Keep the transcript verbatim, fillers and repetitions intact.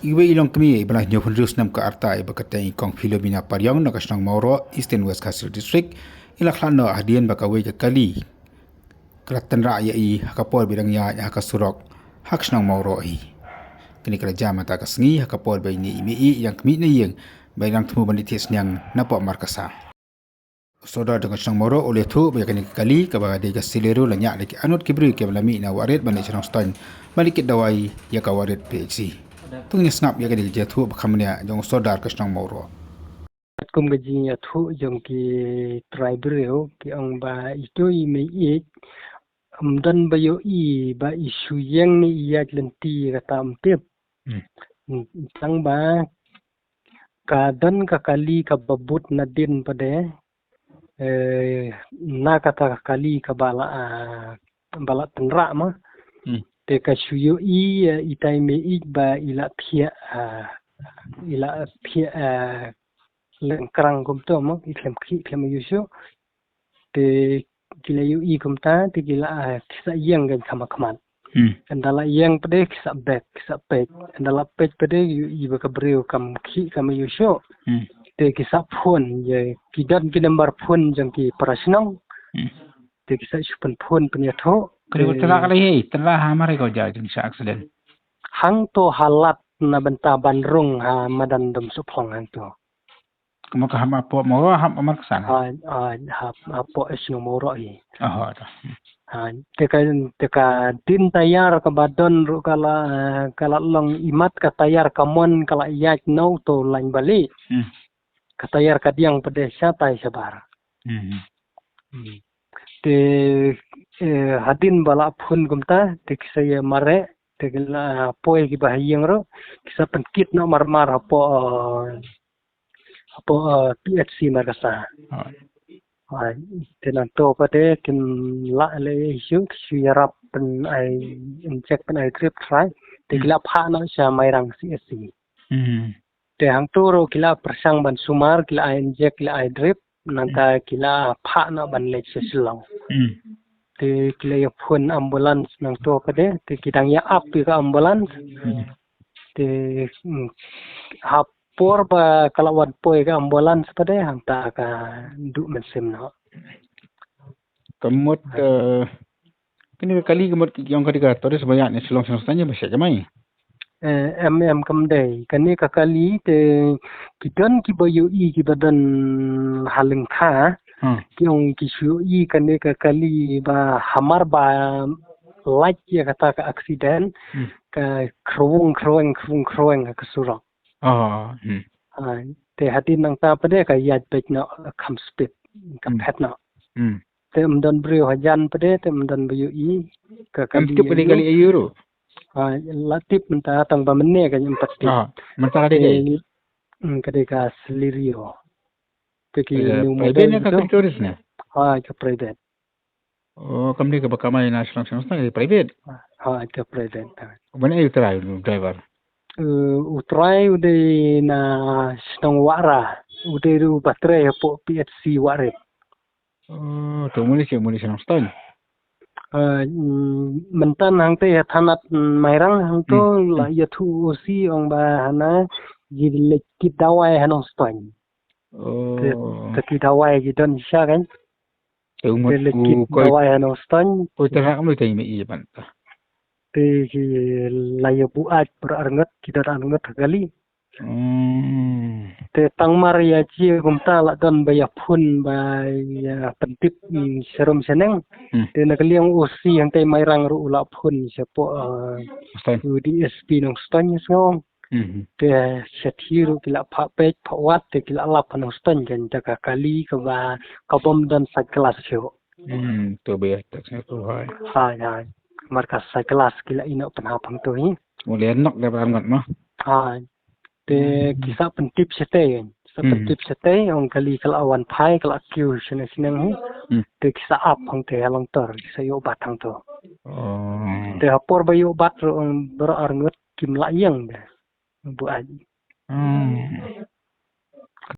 Iwei i longkmie iba la hynñiewphew hynriew snem ka rta iba kyrteng i Kong Philomena Pariong na ka shnong Mawroh, Eastern West Khasi Hills District, i la khlad noh hadien ba kawei ka kali ka la tynrah ïa i ha ka por ba i dang ïaid ha ka surok ha ka shnong Mawroh hi. Kane ka la jia mynta ka sngi ha ka por ba ine i mei-ïeit i dang khmih na ïing ba i dang thmu ban leit thied sniang napoh Markasa. U Sordar jong ka shnong Mawroh u la ïathuh ba ïa kane ka kali kaba dei ka Celerio la ñiah da ki arngut ki briew kiba la mih na Wahrit ban leit sha Nongstoiñ ban leit kit dawai ïa ka Wahrit P H C. To ngin ïa sngap ïa kane ka jingïathuh ba kham bniah jong u Sordar ka shnong Mawroh. Katkum ka jingïathuh jong ki trai briew, ki ong ba ito i mei-ïeit ym don ba ïohi ba i shu ïeng ne i ïaid lynti, kata ym tip. Hmm. Tang ba ka don ka kali kaba bud nadien pat de, eh, na kata ka kali kaba la, ah, ba la tynrah ma. Hmm. Te ka shu ïohi, eh, ita i mei-ïeit ba i la thiah, ah, i la thiah, ah, lyngkrang kumto ma, i khlem khih khlem ïoh shuh. Te ki la ïohi kumta, te ki la, ah, ki sa ïeng kein kham khmat. Hmm. Ynda la ïeng pat de ki sa bek, ki sa peit. Ynda la peit pat de ïohi ba ka briew kam khih kam ïoh shuh. Hmm. Te ki sa phone, ïa ki don ki number phone jong ki para shnong. Hmm. Te ki sa shu pynphone pynïathuh. Ka dei ka tynrah ka la ïa, tynrah ha mar ko ja jong sha accident. Hangto ha lad na bynta ban rung ha madan Dom Sohphlang hangto. Ka mut ka hap hapoh Mawroh, hap Markasa? Ha, ha, hap, hapoh shnong Mawroh hi. Oh, to. Ha, te ka, te ka din tayar kaba don ruh ka la, ka la long imat ka tayar ka mon ka la ïaid na uto lain bali. Hmm. Ka tayar ka diang pat de shatai shabar. Hmm. Hmm. Te, eh, hadien ba la phone kumta, te ki sa ïa mareh, te ki la poi kiba ha ïing ruh, ki sa pynkit noh marmar hapoh, eh, hapoh, eh, P H C Markasa. Oh. Ah, te nangto pat de kin lah leh issue, ki shu ïarap pyn-ai inject pyn-ai drip trai, te ki la phah noh sha Mairang C H C. Hmm. Te hangto ruh ki la pyrshang ban sumar, ki la ai inject, ki la ai drip, nangta ki la phah noh ban leit sha Shillong. Hmm. Te ki la ïa phone ambulance nangto pat de, te ki dang ïa ap ïa ka ambulance. Hmm. Te, mm, ha por ba ka la wan poi ka ambulance pat de, hangta ka duh mynsiem noh. Ka mut, eh, kane ka kali ka mut ki ong ka dei ka tourist ba ïaid na Shillong sha Nongstoiñ ba shet jemai. Eh, em, em, kam dei. Kane ka kali te ki don kiba ïohi kiba don ha lyngkha. Hmm. Ki ong ki shu ïohi kane ka kali ba hamar ba lait ïa kata ka accident. Hmm. Ka khrwung khrweng, khrwung khrweng ha ka surok. Oh, hmm. Ah, te hadien nangta pat de ka ïaid beit noh, kham speed, ka Hmm. phet noh. Hmm. Te ym don briew hajan pat de, te ym don ba ïohi. Ka, ka Em tip ka dei kali aïu ruh? Ah, la tip mynta tang ba mynne ka ym pat tip. Ah, mynta ka dei Te, kali? Hmm, ka dei ka Celerio. Te ki Eh, new private model ne ka gitu. Ka tourist ne? Ah, ka private. Oh, kam dei kaba kamai na Shillong sha Nongstoiñ, ka dei private? Ah, ka private. Uba ne u trai, u driver? Eh, u trai u dei na shnong Wahra, u dei ruh uba trei hapoh P H C Wahrit. Oh, to u mut u leit sha, u mut u leit sha Nongstoiñ? Eh, mm, mynta hangtei ha thanat, mm, Mairang hangto Hmm. la ïathuh u O C ong ba hana ki leit kit dawai ha Nongstoiñ. Oh. Te, te ki dawai ki don shisha kan. Te u mut Te leit kit u koi dawai ha Nongstoiñ. Koi tynrah kam lei tei me i ban ta. Te ki la ïa buaid baroh arngut, ki don arngut ha kali. Hmm. Te tang mar ïa jia kumta la don ba ïa phone ba ïa pyntip, mm, sharum shaneng. Hmm. Te na ka liang U O C hangtei Mairang ruh u la phone shapoh, eh, Nongstoiñ. U D S P Nongstoiñ sngewbha. Mhm. Te shathie ruh ki la phah peit phah wad te ki la lap ha Nongstoiñ kan, te ka kali kaba, ka bym don side glass shuh. Hmm, to be tak sngewthuh hai. Hai, hai. Mar ka side glass ki la ïeh noh pynhap hangto hi. Mut lei nok da ba ngat noh. Hai. Te Hmm. ki sa pyntip shatei kan. Sa Hmm. pyntip shatei, ong kali ka la wan phai, ka la kiew shane shneng hi. Hmm. Te ki sa ap hangtei ha Longtor, ki sa ïoh bat hangto. Oh. Te ha por ba ïoh bat ruh ong baroh arngut kim lah ïeng de. Buaid. Hmm.